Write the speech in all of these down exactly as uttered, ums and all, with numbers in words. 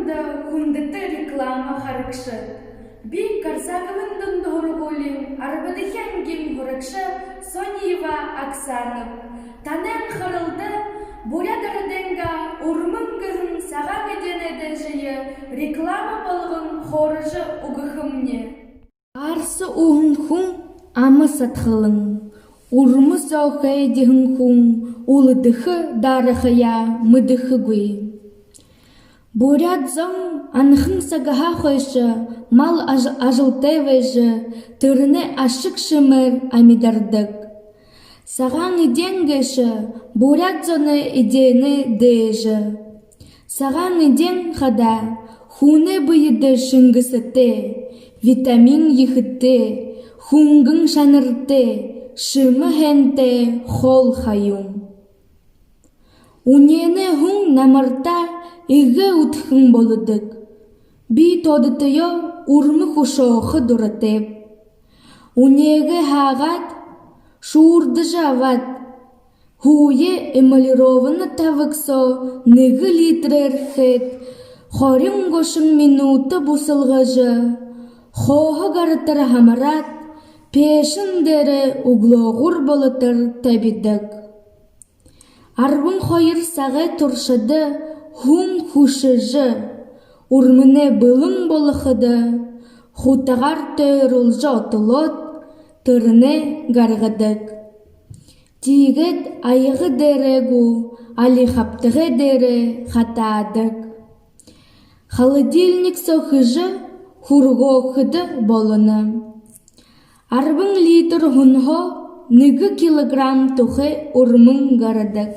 Хүндэтэ реклама харагшад! Би Корсаковын дунда һургуулиин арбадахи ангиин һурагша Сонеева Оксана. Танай анхаралда буряад арадайнгаа урман гэһэн сагаан эдеэнэй дээжые реклама болгон хөөрэжэ үгэхэмни. Арса уһан хүн ама садхалан, урма соо хээдэһэн хүн үлдэхэ даарахаяа мэдэхэгүй. Буряад зон анхан сагһаа хойшо мал аж-, ажалтай байжа, тэрэнэй ашаг шэмээр амидардаг. Сагаан эдеэн гээшэ буряад зоной эдеэнэй дээжэ. Сагаан эдеэн хадаа хүнэй бэедэ шэнгэсэтэй, витамин ехэтэй, хүнгэн шанартай, шэмэ һайнтай хоол ха юм. Үнеэнэй һүн намартаа эгээ үдхэн болодог. Би тоодотоёо урма хүшөөхэ дуратайб. Үнеэгээ һаагаад, шүүрдэжэ абаад, һүеэ эмалированна табаг соо нэгэ литрээр хээд, хорин-гушан минута бусалгажа, хооһо гаратар һамараад, пеэшэн дээрэ үглөөгүүр болотор табидаг. Арбан хоёр сагай туршада һүн хүшэжэ, урманай бэлэн болоходо, хутагаар тойруулжа отолоод, тэрэнээ гаргадаг. Тиигээд аяга дээрэ гү, али хабтагай дээрэ хатаадаг. Холодильник соо хэжэ хүргөөхэдэ болоно. Арбан литр һүнһөө нэгэ килограмм тухай урман гарадаг.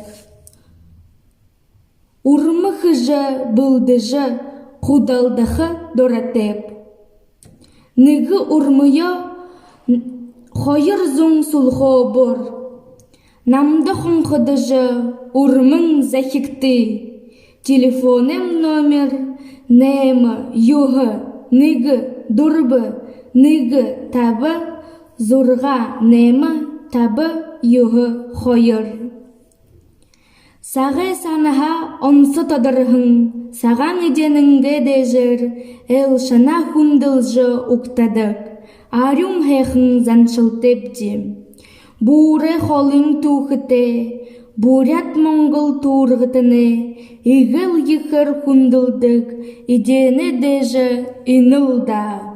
Урма хэжэ, бэлдэжэ, худалдаха дуратайб. Нэгэ урмаяа хоёр зуун сүлхөөбөөр. Намда хонходожо, урман захигты. Телефонойм номер: найма юһэ нэгэ дүрбэ нэгэ таба зургаа найма таба юһэ хоёр. Сагай саанаһаа онсо тодорһон сагаан эдеэнэйнгээ дээжээр айлшанаа хүндэлжэ угтадаг арюун һайхан заншалтайбди. Буурай хоолойнь түүхэтэй, буряад-монгол туургатанай эгээл ехээр хүндэлдэг эдеэнэй дээжэ энэл даа.